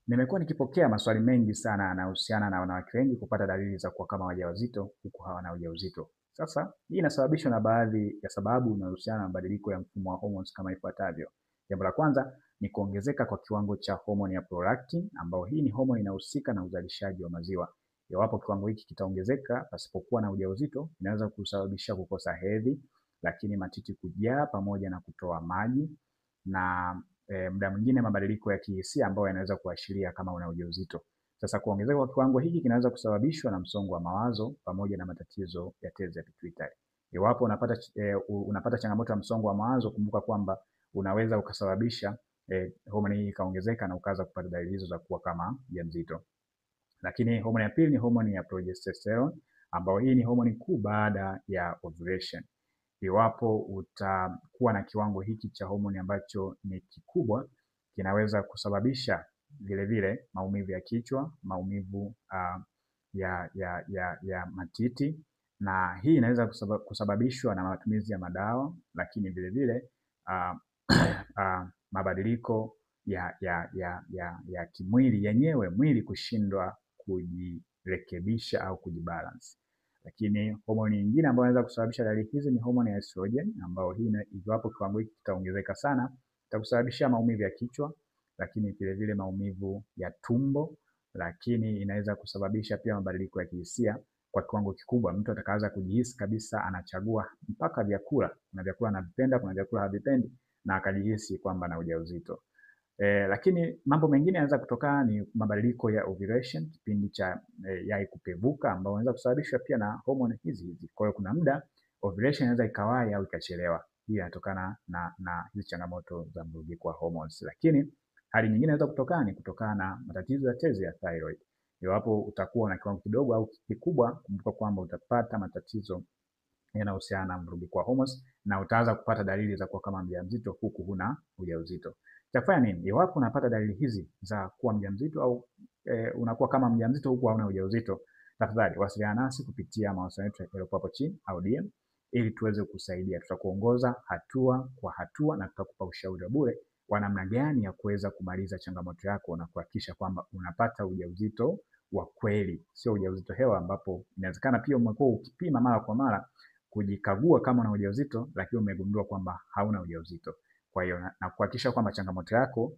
Nimekuwa nikipokea maswali mengi sana yanayohusiana na wanawake wengi kupata dalili za kuwa kama wajawazito huku hawana ujauzito. Sasa hii inasababishwa na baadhi ya sababu inayohusiana na mabadiliko ya mfumo wa hormones kama ifuatavyo. Jambo la kwanza ni kuongezeka kwa kiwango cha homoni ya prolactin, ambayo hii ni homoni inayohusika na uzalishaji wa maziwa. Iwapo kiwango hiki kitaongezeka pasipokuwa na ujauzito, inaweza kusababisha kukosa hedhi, lakini matiti kujaa pamoja na kutoa maji na muda mwingine mabadiliko ya kihisia ambayo yanaweza kuashiria kama una ujauzito. Sasa kuongezeka kwa kiwango hiki kinaweza kusababishwa na msongo wa mawazo pamoja na matatizo ya tezi ya pituitary. Iwapo unapata changamoto ya msongo wa mawazo, kumbuka kwamba unaweza ukasababisha homoni hii ikaongezeka na ukaanza kupata dalili hizo za kuwa kama mjamzito. Lakini homoni ya pili ni homoni ya progesterone, ambayo hii ni homoni kuu baada ya ovulation. Iwapo utakuwa na kiwango hiki cha homoni ambacho ni kikubwa, kinaweza kusababisha vile vile maumivu ya kichwa, maumivu ya matiti, na hii inaweza kusababishwa na matumizi ya madawa, lakini vile vile mabadiliko ya kimwili yenyewe, mwili kushindwa kujirekebisha au kujibalance. Lakini homoni nyingine ambayo inaweza kusababisha dalili hizi ni homoni ya estrogen, ambayo hii iwapo kiwango hiki kitaongezeka sana itakusababishia maumivu ya kichwa, lakini vile vile maumivu ya tumbo, lakini inaweza kusababisha pia mabadiliko ya kihisia kwa kiwango kikubwa. Mtu atakaanza kujihisi kabisa anachagua mpaka vyakula, kuna vyakula anavipenda, kuna vyakula havipendi, na akajihisi kwamba ana ujauzito. Lakini mambo mengine yanaweza kutokana ni mabadiliko ya ovulation, kipindi cha yai kupevuka, ambao unaweza kusababishwa pia na homoni hizi hizi. Kwa hiyo kuna muda ovulation inaweza ikawahi au ikachelewa. Hii inatokana na hizi changamoto za mvurugiko wa hormones. Lakini hali nyingine inaweza kutokana ni kutokana na matatizo ya tezi ya thyroid. Iwapo utakuwa na kiwango kidogo au kikubwa, kumbuka kwamba utapata matatizo yanayohusiana na mvurugiko wa hormones na utaanza kupata dalili za kuwa kama mjamzito huku huna ujauzito. Cha kufanya nini? Iwapo unapata dalili hizi za kuwa mjamzito au unakuwa kama mjamzito huku hauna ujauzito, tafadhali wasiliana nasi kupitia mawasiliano yetu yaliyopo hapo chini au DM ili tuweze kukusaidia. Tutakuongoza hatua kwa hatua na tutakupa ushauri wa bure wa namna gani ya kuweza kumaliza changamoto yako na kuhakikisha kwamba unapata ujauzito wa kweli, sio ujauzito hewa, ambapo inawezekana pia umekuwa ukipima mara kwa mara kujikagua kama una ujauzito, lakini umegundua kwamba hauna ujauzito. Kwa hiyo na kuhakikisha kwamba changamoto yako